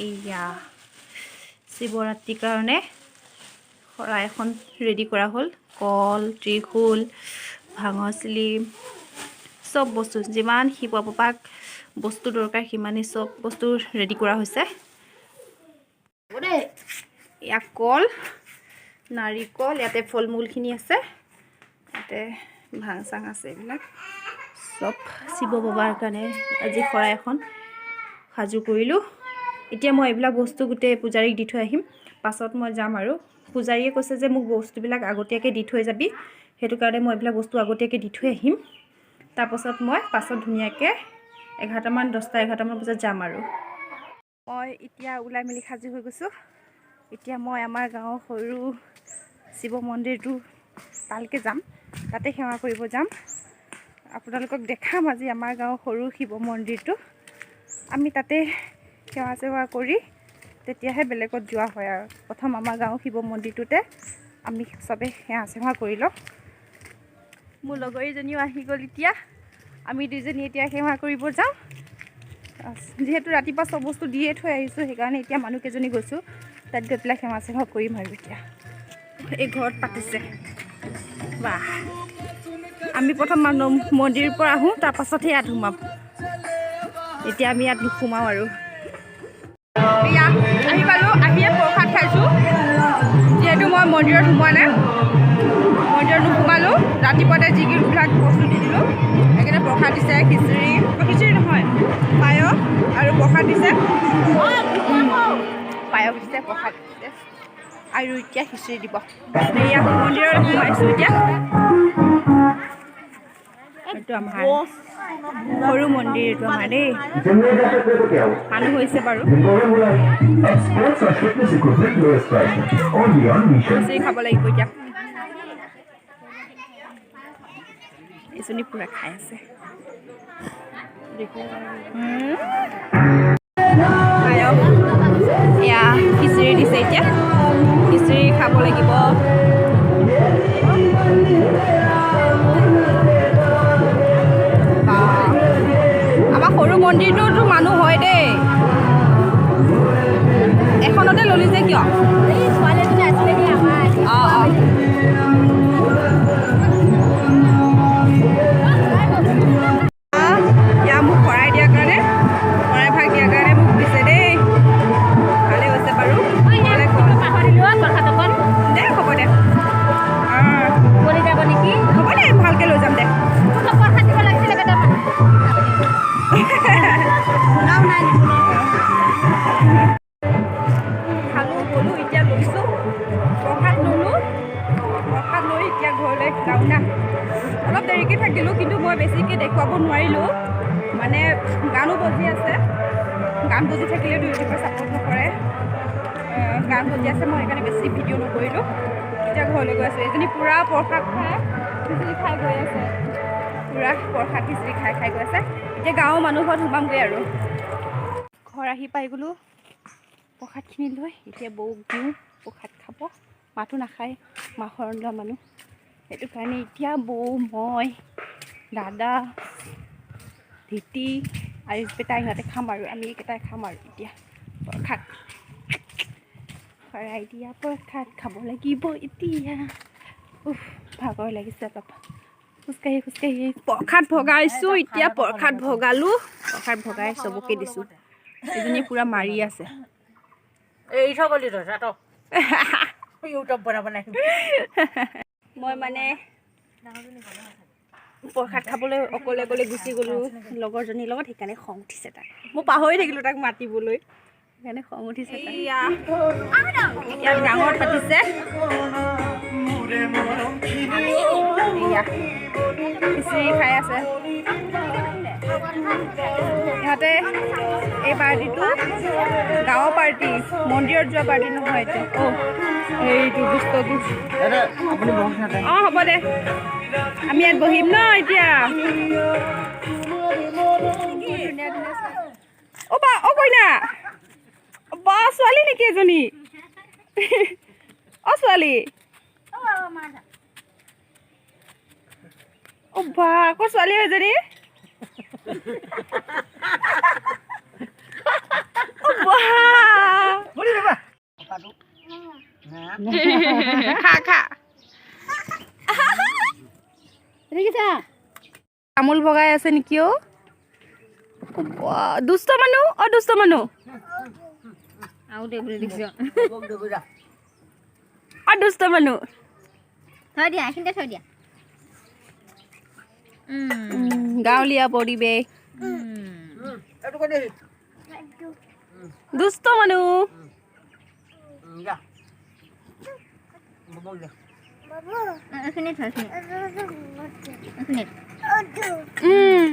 এইয়া শিৱৰাত্ৰিৰ কাৰণে শৰাই এখন ৰেডি কৰা হ'ল। কল, ত্ৰিশূল, ভাঙৰ চিলিম, চব বস্তু, যিমান শিৱ বাবাক বস্তু দৰকাৰ, সিমানেই চব বস্তু ৰেডি কৰা হৈছে। এয়া কল, নাৰিকল, ইয়াতে ফল মূলখিনি আছে, ইয়াতে ভাং চাং আছে। এইবিলাক চব শিৱ বাবাৰ কাৰণে আজি শৰাই এখন সাজু কৰিলোঁ। এতিয়া মই এইবিলাক বস্তু গোটেই পূজাৰীক দি থৈ আহিম, পাছত মই যাম। আৰু পূজাৰীয়ে কৈছে যে মোক বস্তুবিলাক আগতীয়াকৈ দি থৈ যাবি। সেইটো কাৰণে মই এইবিলাক বস্তু আগতীয়াকৈ দি থৈ আহিম। তাৰপাছত মই পাছত ধুনীয়াকৈ 11টামান, 10টা 11টামান বজাত যাম। আৰু মই এতিয়া ওলাই মেলি সাজু হৈ গৈছোঁ। এতিয়া মই আমাৰ গাঁৱৰ সৰু শিৱ মন্দিৰটো তালৈকে যাম, তাতে সেৱা কৰিব যাম। আপোনালোকক দেখাম আজি আমাৰ গাঁৱৰ সৰু শিৱ মন্দিৰটো। আমি তাতে সেৱা চেৱা কৰি তেতিয়াহে বেলেগত যোৱা হয়। আৰু প্ৰথম আমাৰ গাঁৱৰ শিৱ মন্দিৰটোতে আমি চবে সেৱা চেৱা কৰি লওঁ। মোৰ লগৰীজনীও আহি গ'ল। এতিয়া আমি দুইজনী এতিয়া সেৱা কৰিব যাওঁ। যিহেতু ৰাতিপুৱা চব বস্তু দিয়ে থৈ আহিছোঁ, সেইকাৰণে এতিয়া মানুহকেইজনী গৈছোঁ। তাত গৈ পেলাই সেৱা চেৱা কৰিম। আৰু এতিয়া এই ঘৰত পাতিছে। বাহ, আমি প্ৰথম মানুহ মন্দিৰৰ পৰা আহোঁ, তাৰপাছতহে ইয়াত সোমাম। এতিয়া আমি ইয়াত নোসোমাওঁ। আৰু এয়া আহি পালোঁ, আহিয়ে প্ৰসাদ খাইছোঁ। যিহেতু মই মন্দিৰত সোমোৱা নাই, মন্দিৰত নোসোমালোঁ। ৰাতিপুৱাতে যিবিলাক বস্তু দি দিলোঁ, সেইকাৰণে প্ৰসাদ দিছে। খিচিৰি, খিচিৰি নহয়, পায়স আৰু প্ৰসাদ দিছে। পায়স দিছে, প্ৰসাদ দিছে আৰু এতিয়া খিচিৰি দিব। এয়া মন্দিৰত সোমাইছোঁ এতিয়া। এইটো আমাৰ সৰু মন্দিৰ, এইটো আমাৰ দেই। মানুহ হৈছে বাৰু। Exports or fitness equipment lowest price. Only on Meesho. খিচিৰি খাব লাগিব এতিয়া। এজনী পূৰা খাই আছে। পায়স, এয়া খিচিৰি দিছে। এতিয়া খিচিৰি খাব লাগিব। বা, আমাৰ সৰু মন্দিৰটোতো মানুহ হয় দেই। এখনতে ললি যে কিয়? ছোৱালী এজনী আছিলে দেই আমাৰ। অঁ। এতিয়া মোক শৰাই দিয়াৰ কাৰণে, শৰাই ভাগ দিয়াৰ কাৰণে মোক দিছে দেই। ভালেই হৈছে বাৰু। কলে কল। পাহৰিলো প্ৰসাদ অকণ। দে, হ'ব দে। অঁ। পৰি যাব নেকি? হ'ব দে, ভালকৈ লৈ যাম দে। মোক প্ৰসাদ দিব লাগিছিলে কেইটামান। শুনাও নাই। খালোঁ বলোঁ, এতিয়া লৈছোঁ, প্ৰসাদ ল'লোঁ। প্ৰসাদ লৈ এতিয়া ঘৰলৈ ৰাওনা। অলপ দেৰিকৈ থাকিলোঁ, কিন্তু মই বেছিকৈ দেখুৱাব নোৱাৰিলোঁ। মানে গানো বাজি আছে। গান বাজি থাকিলেতো ইউটিউবে ছাপোৰ্ট নকৰে। গান বাজি আছে, মই সেইকাৰণে বেছি ভিডিঅ' নকৰিলোঁ। এতিয়া ঘৰলৈ গৈ আছোঁ। এজনী পূৰা প্ৰসাদ খাই, খিচিৰি খাই গৈ আছে। পূৰা প্ৰসাদ খিচিৰি খাই খাই গৈ আছে। এতিয়া গাঁৱৰ মানুহ ঘৰত সোমামগৈ। আৰু ঘৰ আহি পাই গ'লোঁ প্ৰসাদখিনি লৈ। এতিয়া বৌক দিওঁ, প্ৰসাদ খাব। মাটো নাখায়, মা শৰণ লোৱা মানুহ। সেইটো কাৰণে এতিয়া বৌ, মই, দাদা, ধীতি, আয়ুষ বেটা, ইহঁতে খাম। আৰু আমি এইকেইটাই খাম। আৰু এতিয়া প্ৰসাদ, শৰাই দিয়া প্ৰসাদ খাব লাগিব এতিয়া। উফ, ভাগৰ লাগিছে অলপ খোজকাঢ়ি খোজকাঢ়ি। প্ৰসাদ ভগাইছোঁ এতিয়া। প্ৰসাদ ভগালোঁ, প্ৰসাদ ভগাই চবকে দিছোঁ। এজনীয়ে পূৰা মাৰি আছে। এই ছাগলী ধৰা ইউটিউব বনাব নাই। মই মানে প্ৰসাদ খাবলৈ অকলে অকলে গুচি গ'লোঁ লগৰজনীৰ লগত, সেইকাৰণে খং উঠিছে তাক। মই পাহৰি থাকিলোঁ তাক মাতিবলৈ, সেইকাৰণে খং উঠিছে তাক। ইয়াত ডাঙৰ পাতিছে। এয়া খিচিৰি খাই আছে ইহঁতে। এই পাৰ্টিটো গাঁৱৰ পাৰ্টি, মন্দিৰত যোৱা পাৰ্টি নহয় এইটো। অ' এইটো দুষ্টটো। অঁ, হ'ব দে, আমি ইয়াত বহিম ন এতিয়া। ধুনীয়া ধুনীয়া। অ' বা, অ' কইনা বা, ছোৱালী নেকি এজনী? অ' ছোৱালী, অ' বা, আকৌ ছোৱালী এজনী। অ' বা। খা খা। দেখিছা। তামোল ভগাই আছে নেকি? অ' দুষ্ট মানুহ, অ' দুষ্ট মানুহ। আৰু দে বুলি দেখিছ। অ' দুষ্ট মানুহ। থৈ দিয়া, এইখিনিতে থৈ দিয়া। গাঁৱলীয়া পৰিৱেশ। দুষ্ট মানুহ। এইখিনিত থৈ, এইখিনিত, এইখিনিত।